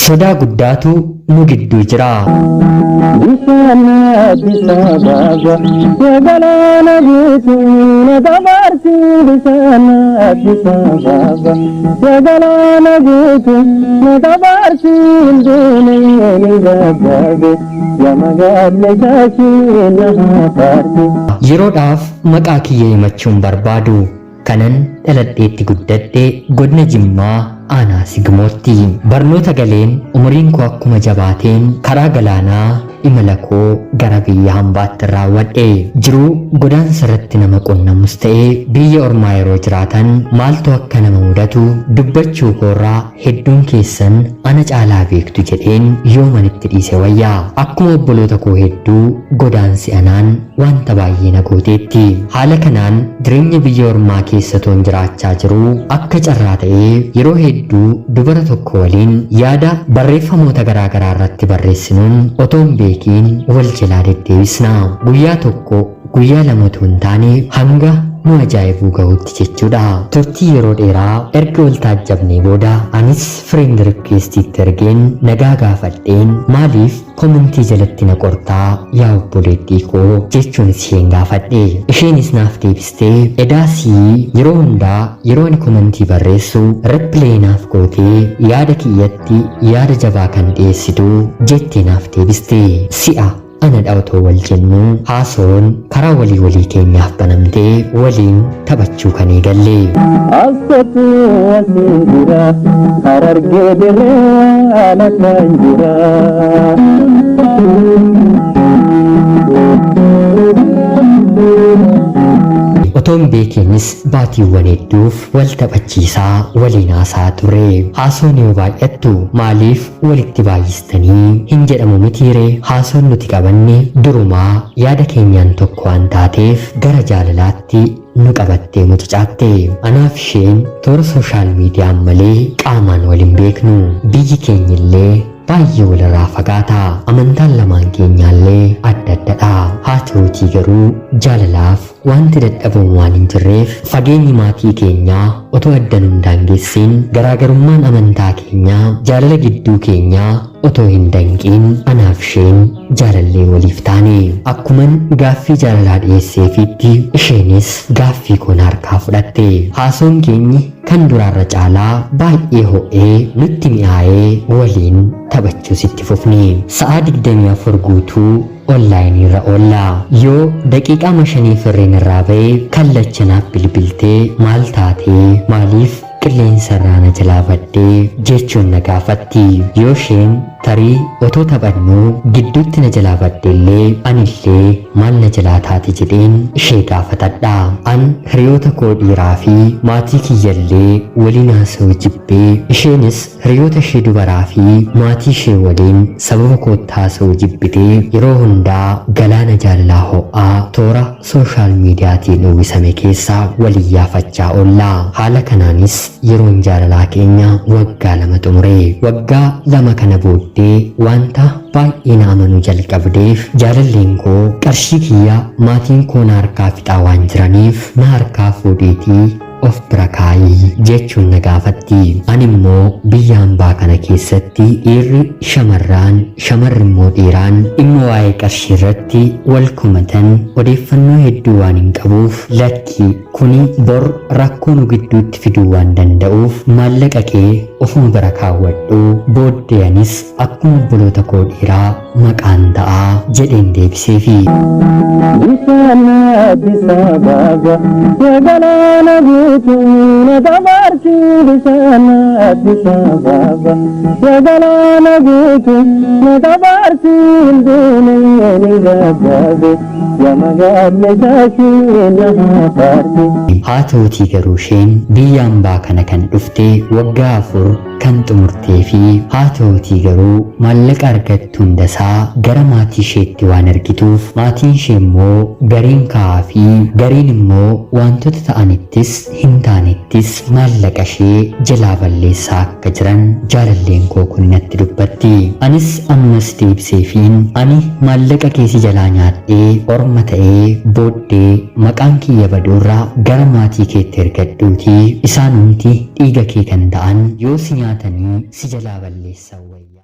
Sodaa guddaatu nu gidduu jira. Bishaan Addis Ababa galaana guutuu na dabarsi. Bishaan Addis Ababa galaana guutuu na dabarsi. Deemee ni gaggabe yaa magaalli shaashii na hafaarsi. Yeroodhaaf maqaa kiyya himachuun barbaadu. Kanan dhaladheetti guddadhe godina Jimmaa aanaa Sigmootti. Barnoota galeen umuriin koo akkuma jabaateen karaa galaanaa imala koo gara biyya hambaatti raawwadhe. Jiruu godaansa irratti nama qunnamus ta'ee biyya ormaa yeroo jiraatan maaltu akka nama mudatu dubbachuu koorraa hedduun keessan ana caalaa beektu jedheen yoomanitti dhiise wayyaa. Akkuma obboloota koo hedduu godaansi anaan wanta baay'ee na gooteetti. Haala kanaan jireenya biyya ormaa keessa toon jiraachaa jiruu akka carraa ta'ee yeroo hedduu dubara tokko waliin yaada barreeffamoota garaa garaa irratti barreessinuun otoo hin beekiin wal jalaa deddeebisna. Guyyaa tokko guyyaa lama otoo hin taane hanga nu ajaa'ibuu gahutti jechuudha. Turtii yeroo dheeraa erga wal taajjabnee booda anis friend requestiitti ergeen nagaa gaafadheen, "Maaliif komentii jalatti na qortaa yaa obboleettii koo?" jechuun isheen gaafadhe. Isheenis naaf deebistee, "Edaasii yeroo hundaa yeroo ani komentii barreessu reply naaf gootee yaada kiyyatti yaada jabaa kan dhiyeessitu," jettee naaf deebiste. Si'a ana dha otoo wal jennuu haasoon karaa walii walii keenyaaf banamtee waliin taphachuu kan eegalle. Asatu asii jira, Harargee dirree ala kan jira. Otoo hin beekiinis baatiiwwan hedduuf wal taphachiisaa waliin haasaa ture. Haasoon yoo baay'attu maaliif walitti baay'istanii hin jedhamu mitiire? Haasoon nuti qabanne durumaa yaada keenyaan tokko waan taateef gara jaalalaatti nu qabattee mucucaatte. Anaaf isheen toora social miidiyaan malee qaamaan wal hin beeknu. Biyyi keenyillee baay'ee walirraa fagaata. Amantaan lamaan keenyaallee adda addadha. Haa ta'uutii garuu jaalalaaf wanti dadhabamu waan hin jirreef fageenyi maatii keenyaa otoo adda nun daangessin, garaagarummaan amantaa keenyaa jaalala gidduu keenyaa otoo hin danqiin anaaf isheen jaalallee waliif taane. Akkuman gaaffii jaalalaa dhiyeesseefiitti isheenis gaaffii koon harkaa fudhatte. Haasoon keenyi kan duraarra caalaa baay'ee ho'ee nutti mi'aayee waliin taphachuus itti fufne. Sa'aa 24 guutuu onlaayinii irra oolla. Yoo daqiiqaa 5 firreen irraa ba'ee kallachanaaf bilbiltee, "Maal taatee? Maaliif qilleensa irraa na jalaa baddee?" jechuun na gaafatti. Yoo isheen tarii otoo taphannuu gidduutti na jalaa baddeellee anillee "Maal na jalaa taate?" jedheen ishee gaafatadha. An hiriyoota koo dhiiraa fi maatii kiyyallee waliin haasa'uu jibbee, isheenis hiriyoota ishee dubaraa fi maatii ishee waliin sababa kootti haasa'uu jibbitee yeroo hundaa galaana jaalalaa ho'aa toora social miidiyaatiin uwwisame keessa waliin yaafachaa oolla. Haala kanaanis yeroon jaalalaa keenya waggaa 2 xumure. Waggaa 2 kana booddee wanta baay'ee na amanuu jalqabdeef jaalalleen koo qarshii kiyya maatiin koo na harkaa fixaa waan jiraniif na harkaa fuudheetii of bira kaayii jechuun na gaafatti. Ani immoo biyya hambaa kana keessatti dhiirri shamarraan, shamarri immoo dhiiraan dhimma waa'ee qarshii irratti wal komatan odeeffannoo hedduu waan hin qabuuf, "Lakki, kuni bor rakkoo nu gidduutti fiduu waan danda'uuf maallaqa kee ofuma bira kaawwadhu, booddee anis akkuma obboloota koo dhiiraa maqaan ta'aa," jedheen deebiseefi. Bishaan Addis Ababa galaana guutuu na dabarsi. Bishaan Addis Ababa galaana guutuu na dabarsi. Deemee ni gaggabe yaa magaalli shaashii na hafaarsi. Haa ta'uutii garuu isheen biyya hambaa kana kan dhufte waggaa 4 kan xumurtee fi haa ta'uutii garuu maallaqa argattu hundasaa gara maatii isheetti waan ergituuf maatiin ishee immoo gariin kaa'aa fi gariin immoo wantoota ta'anittis hin taanettis maallaqa ishee jalaa balleessaa akka jiran jaalalleen koo kun natti dubbatti. Anis ammas deebiseefiin, "Ani maallaqa keessi jalaa nyaadhee orma ta'ee booddee maqaan kiyya baduurraa gara maatii keetti ergadhuutii isaanumti dhiiga kee kan ta'an yoo si nyaatanii si jalaa balleessan wayya."